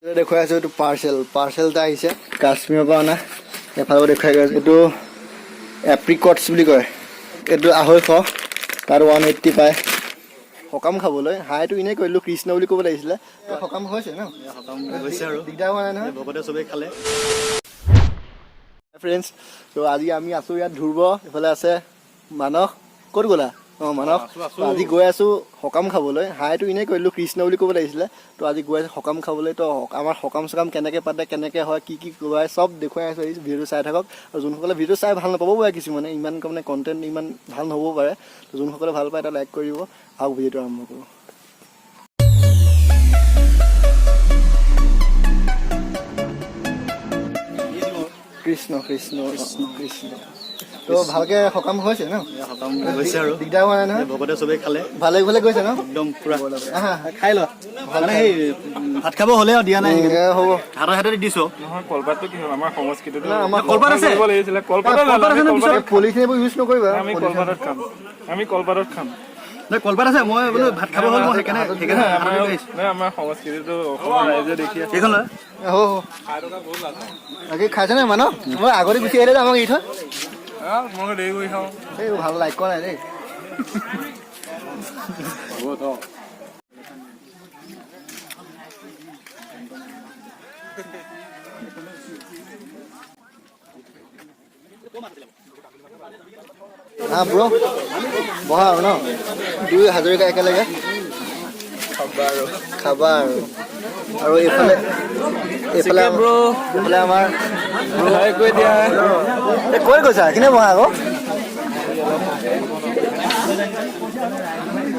দেখুৱাই আছোঁ, এইটো পাৰ্চেল, পাৰ্চেল এটা আহিছে কাশ্মীৰৰ পৰা অনা। এফালেও দেখুৱাই গৈ আছোঁ। এইটো এপ্ৰিকটছ বুলি কয়। এইটো 250, তাত 180 পায়। সকাম খাবলৈ হাইটো এনেই কৰিলোঁ, কৃষ্ণ বুলি ক'ব লাগিছিলে। তো সকাম হৈছে ন? সকাম হৈছে আৰু। দিগদাৰ হোৱা নাই নহয়? ভকতে চবেই খালে। ফ্ৰেণ্ডছ, তো আজি আমি আছোঁ ইয়াত ধ্ৰুৱ, এইফালে আছে মানস। ক'ত গ'লা? অঁ, মানস। তো আজি গৈ আছোঁ সকাম খাবলৈ। হাইটো এনেই কৰিলোঁ, কৃষ্ণ বুলি ক'ব লাগিছিলে। তো আজি গৈ আছোঁ সকাম খাবলৈ। তো আমাৰ সকাম চকাম কেনেকৈ পাতে, কেনেকৈ হয়, কি কি খুৱাই, চব দেখুৱাই আছোঁ। এই ভিডিঅ'টো চাই থাকক। আৰু যোনসকলে ভিডিঅ' চাই ভাল নাপাব পাৰে, কিছুমানে ইমান মানে কণ্টেণ্ট ইমান ভাল নহ'ব পাৰে, তো যোনসকলে ভাল পায় এটা লাইক কৰি দিব। আহক, ভিডিঅ'টো আৰম্ভ কৰোঁ। কৃষ্ণ কৃষ্ণ কৃষ্ণ কৃষ্ণ। তো ভালকে সকাম হৈছে ন? সকাম হৈছে আৰু। দিগদাৰ হোৱা নাই নহয়? ভকতে চবেই খালে। ভালে ভালে গৈছে ন? একদম পুৰা। আহা। খাই লোৱা। মানে সেই ভাত খাব হ'লে আৰু দিয়া নাই। হ'ব। হাতে হাতে দিছো। নহয়, কলপাতটো কি হ'ল? আমাৰ সংস্কৃতিটো না, আমাৰ কলপাত আছে। কৰিব লাগিছিলে। কলপাতত কলপাত আছে নে পিছত? পলিথিন এইবোৰ ইউজ নকৰিবা। আমি কলপাতত খাম, আমি কলপাতত খাম। নাই, কলপাত আছে। মই বোলো ভাত খাব হ'ল, মই সেইকাৰণে হাততে লৈ আহিছো। নাই, আমাৰ সংস্কৃতিটো অসমৰ ৰাইজে দেখি আছে। এইখন লয়। হ'ব হ'ব। বাকী খাইছে নে মানুহ? মই আগতে গুচি আহিলে যে আমাক এৰি থৈ। মই দেৰি কৰি খাওঁ। এই ভাল লাইক কৰা নাই দেই। হা ব্ৰ, বহা আৰু ন দুই হাজৰিকা একেলগে খাবা আৰু, খাবা আৰু। আৰু এইফালে আমাৰ কৈ দিয়া। এই ক'ত গৈছা? এইখিনি বহা আকৌ।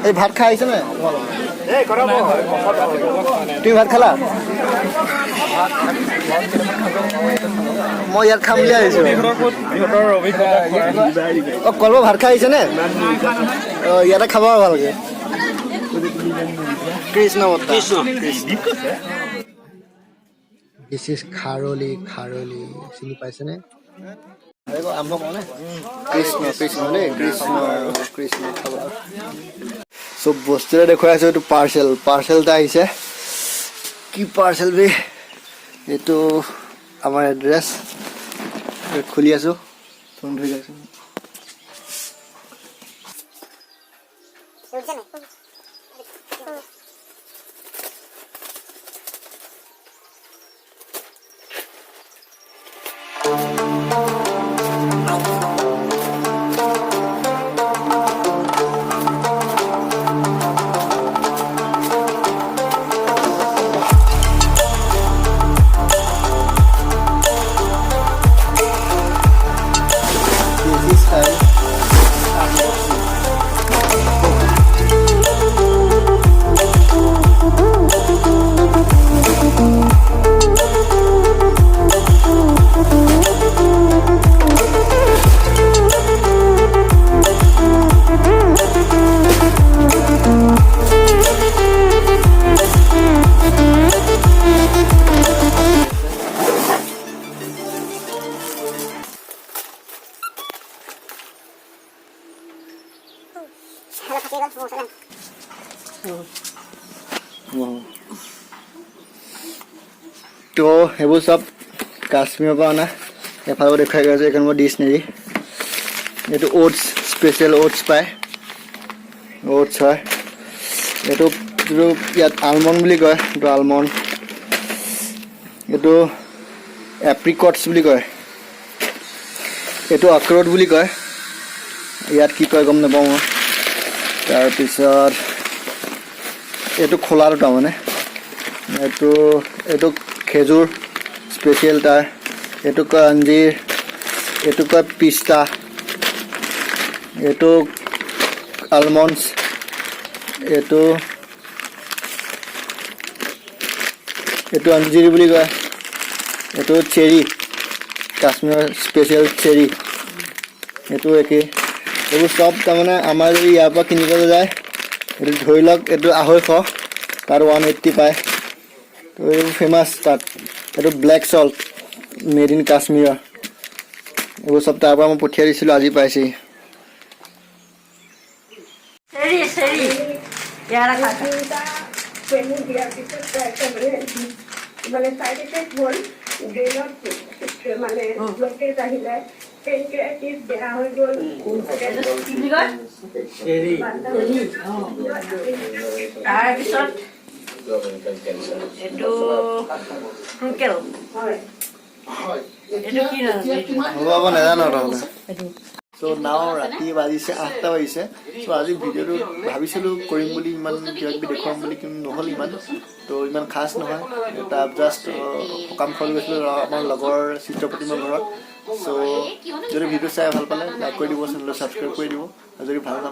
এই ভাত খাই আহিছে নে তুমি? ভাত খালা? মই ইয়াত খাম বুলি আহিছো। ইহঁতৰ অভিজ্ঞতা। অ কল্প, ভাত খাই আহিছে নে? অ, ইয়াতে খাব আৰু ভালকে। কৃষ্ণ কৃষ্ণ। This is খাৰলি। খাৰলি চিনি পাইছেনে? আৰম্ভ কৰোঁ নে? কৃষ্ণ কৃষ্ণ দেই, কৃষ্ণ কৃষ্ণ। খাব। চব বস্তুৰে দেখুৱাই আছোঁ। এইটো পাৰ্চেল, পাৰ্চেল এটা আহিছে। কি পাৰ্চেল বে? এইটো আমাৰ এড্ৰেছ। খুলি আছোঁ, ফোন ধৰি আছোঁ। This is how unboxing. Wow. তো সেইবোৰ চব কাশ্মীৰৰ পৰা অনা। এফালেও দেখুৱাই গৈ আছে। এইখন মোৰ ডিচনেৰী। এইটো অ'টছ, স্পেচিয়েল অ'টছ পায়, অ'টছ হয়। এইটো ইয়াত আলমণ্ড বুলি কয়, এইটো আলমণ্ড। এইটো এপ্ৰিকটছ বুলি কয়। এইটো আখৰোট বুলি কয়। ইয়াত কি কয় গম নাপাওঁ মই। তাৰপিছত এইটো খোলাটো, তাৰমানে এইটো খেজুৰ স্পেচিয়েল তাৰ। এইটো কয় অঞ্জিৰ, এইটো কয় পিস্তা, এইটো আলমণ্ডছ, এইটো অঞ্জিৰ বুলি কয়। এইটো চেৰি, কাশ্মীৰৰ স্পেচিয়েল চেৰি। এইটো একেই। এইবোৰ চব তাৰমানে আমাৰ যদি ইয়াৰ পৰা কিনিবলৈ যায়, এইটো ধৰি লওক এইটো 250, তাত 180 পায়। তো এইবোৰ ফেমাছ তাত। এইটো ব্লেক চল্ট, মেড ইন কাশ্মীৰৰ। এইবোৰ চব তাৰ পৰা মই পঠিয়াই দিছিলোঁ, আজি পাইছেহি। চেৰি চেৰি ইয়াৰ খা। চেনি দিয়াৰ পিছত একেবাৰে মানে চাইড এফেক্ট হ'ল, ব্ৰেইনত মানে ব্লকেজ আহিলে, পেনক্ৰিয়াটিছ বেয়া হৈ গ'ল। কি বুলি কয়? তাৰপিছত এইটো ট্ৰুকেল। হয়। এইটো কি নাম? হ'ব হ'ব, নাজানো তাৰমানে। চ' নাও ৰাতি বাজিছে 8টা বাজিছে। চ' আজি ভিডিঅ'টো ভাবিছিলোঁ কৰিম বুলি, ইমান কিবা কিবি দেখুৱাম বুলি, কিন্তু নহ'ল ইমান। তো ইমান খাচ নহয়। এটা জাষ্ট সকাম খাবলৈ গৈছিলোঁ আমাৰ লগৰ চিত্ৰপ্ৰতিমৰ ঘৰত। চ' যদি ভিডিঅ' চাই ভাল পালে, লাইক কৰি দিব, চেনেলটো ছাবস্ক্ৰাইব কৰি দিব আৰু যদি ভাল নাপালে